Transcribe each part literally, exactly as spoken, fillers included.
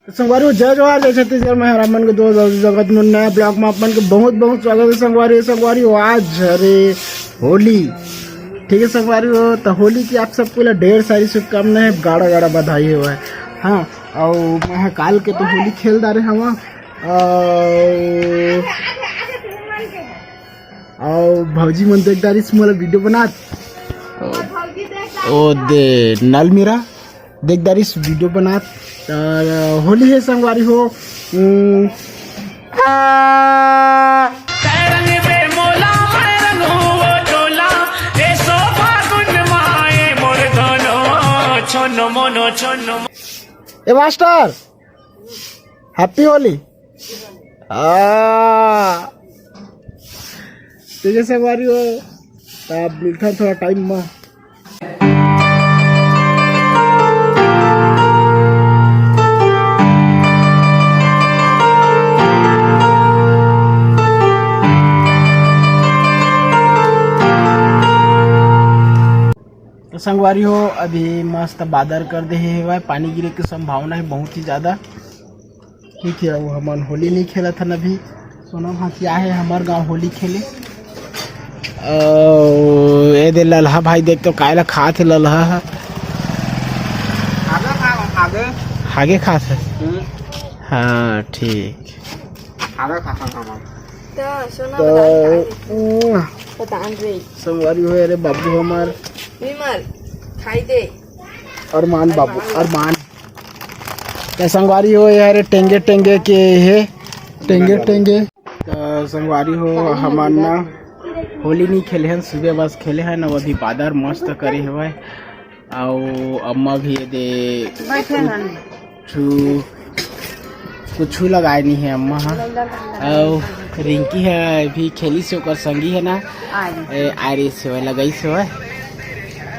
संगवारी हो, जय जोहार, जय छत्तीसगढ़। मैं हर आप मन के दोस्त अजय जगत मोर नया vlog में आप मन के बहुत बहुत स्वागत है संगवारी हो। संगवारी हो, आज हरे होली, ठीक है संगवारी हो, तो होली की आप सबको ला ढेर सारी शुभकामनाएं, गाड़ा गाड़ा बधाई हो है। हाँ, और मैं ह काल के तो होली खेल डारे हवा, और अउ भौजी मन देख डारिस मोला वीडियो बनात। ओ दे नल मेरा देख डारिस वीडियो बनात। अ, होली है संगवारी हो। उम, ए मास्टर, हैप्पी होली। आ, ठीक है संगवारी हो, तब मिलता है थोड़ा टाइम में। तो संगवारी हो, अभी मस्त बादर कर दे हे हवय, पानी गिरे के संभावना है बहुत ही ज्यादा। ठीक है, वो हमन होली नहीं खेलत हन अभी। सोना भांची आहे हमर गांव होली खेले। ओ, ए दे ललहा भाई देख तो काय ला खात हे ललहा ह। आगे खा, आगे। आगे खात हे। हम्म। हाँ, ठीक। आगे खा, खा, खा, खा। तो सोना तो, बतान का है? उम, बतान रे। संगवारी हो, अरे बाबू हमार। विमल, खाई दे। अरमान बाबू, अरमान। अरमान। त संगवारी हो, ये हरे टेंगे टेंगे के हे, टेंगे टेंगे। त संगवारी हो, हमन ना होली नहीं खेले हन, सुबह बस खेले हन, अउ अभी बादर मस्त करे हवय। अउ अम्मा भी ये दे बैठे हन। कुछु, कुछु लगाए नहीं है अम्मा हा। अउ रिंकी है भी खेली से ओकर संगी है ना, आरिस। ए, आरिस से लगाई से।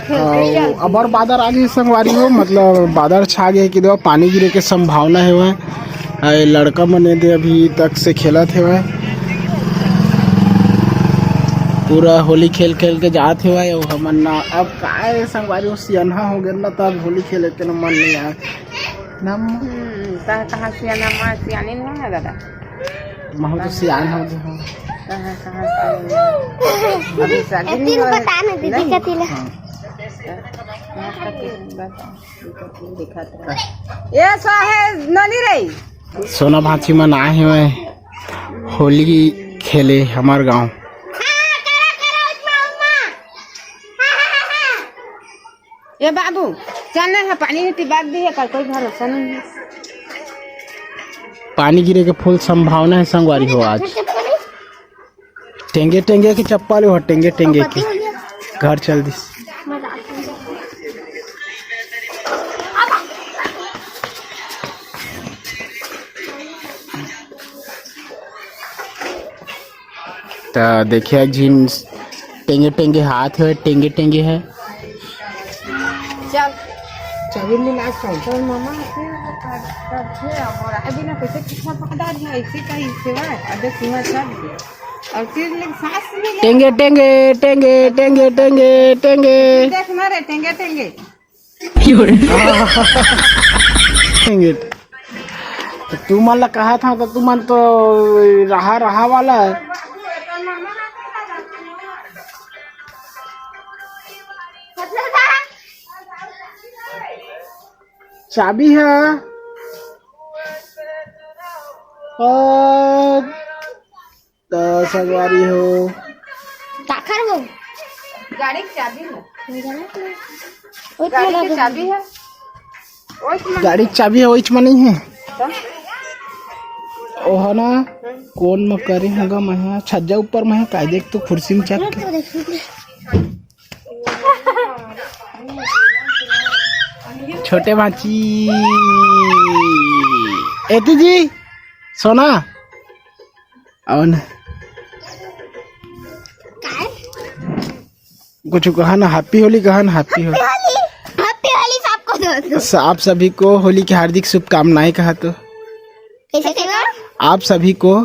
अउ अबर बादर आ गे संगवारी हो, मतलब बादर छा गे कि दो पानी गिरे के संभावना हे वह। अउ लड़का मन ए दे अभी तक से खेलत हे वह, पूरा होली खेल खेल के जात हे वह। अउ हमन ना अब काय संगवारी हो, सियानहा हो गेन ना, तब होली खेले के ना मन नहीं आए। नम- हम्म, तह कहाँ सियाना, माँ सियानी नहीं है दादा। महू तो सियान हो गए हो। कहाँ, कहाँ से? अभी शादी नहीं हुआ है। बता ना दीदी, नहीं। कथी ले? हाँ। कहाँ तक है? बस, दिखाते हैं। ये सो है नली रही। सोना भांची मन आए हुए होली खेले हमार गांव। ए बाबू, चल ना, पानी में तिबाक दी है, कर कोई भरोसा नहीं है। पानी गिरे के full संभावना है संगवारी हो आज। टेंगे टेंगे के चप्पल हो, टेंगे टेंगे के। घर चल दिस। त देखिए, एक झिन टेंगे टेंगे हाथ है, टेंगे टेंगे है। चल। चाबी मिला के। चल मामा, फिर वो कर, करथे, और अभी ना कैसे कितना पकड़ा रही है, ऐसे का ही सेवा है। अब देख, सीमा चल गया। और फिर ले सांस भी ले। टेंगे, टेंगे, टेंगे, टेंगे, टेंगे, टेंगे। देख मारे, टेंगे, टेंगे। टेंगे। तो तू मन ला कहा था, तो तू मन तो रहा, रहा वाला है। चाबी है। और त संगवारी हो। काखर वो? गाड़ी के चाबी हो। ओइच गाड़ी के चाबी है। ओइच में गाड़ी के चाबी है, ओइच में नहीं है। तो? ओह ना, हम्म। कौन में करे होगा मैं? छज्जा ऊपर में है, काय देख तू कुर्सी में चढ़ के। छोटे भांची। एती जी, सोना। अउ ना। काय? कुछ कहा ना, हैप्पी होली कहा ना, happy Holi. Happy Holi, happy Holi सबको दोस्तों। आप सभी को होली की हार्दिक शुभकामनाएं कहा तो। कैसे कहा? आप सभी को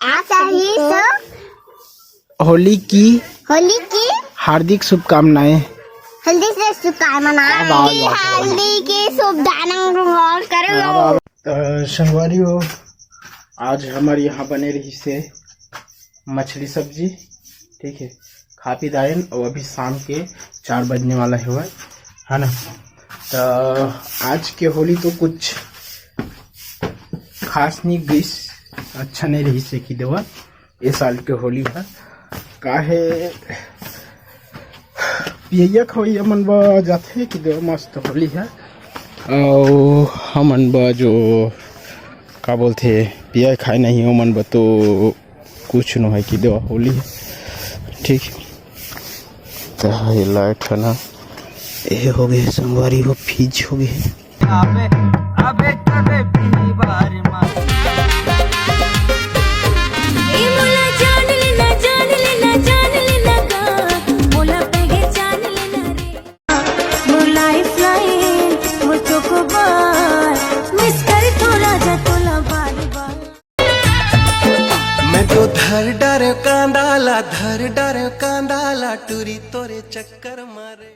आप सभी को होली की होली की हार्दिक शुभकामनाएं। होली से शुभकामनाएं। वाह, वाह, वाह, वाह। होली की शुभकामनाएं करो। वाह, वाह, वाह। संगवारी हो, आज हमर यहाँ बने रहिसे मछली सब्जी, ठीक है, खा पी दायन। और अभी शाम के चार बजने वाला है, है ना? तो आज के होली तो कुछ खास नहीं गइस, अच्छा नहीं रहिसे कि देवा ये साल के होली है। काहे पियैया खवैया मन बर जाथे कि देवा मस्त होली है, और हमन बर जो का बोलथे पिया खाए नहीं, ओमन बर तो कुछ नो है कि देवा होली है, ठीक। तो ये लाइट है ना, ये हो गए संगवारी हो, फ्यूज हो गए। अबे अबे कबे पीली बार मार। ए मोला जान लेना, जान लेना, जान लेना गा, मोला पहचान लेना रे। वो लाइफलाइन, वो चोकोबार, मिस कर तो राजा तोला बार बार। मैं तो धर डर कांदाला, धर डर कांदाला, टूरी तोरे चक्कर मारे।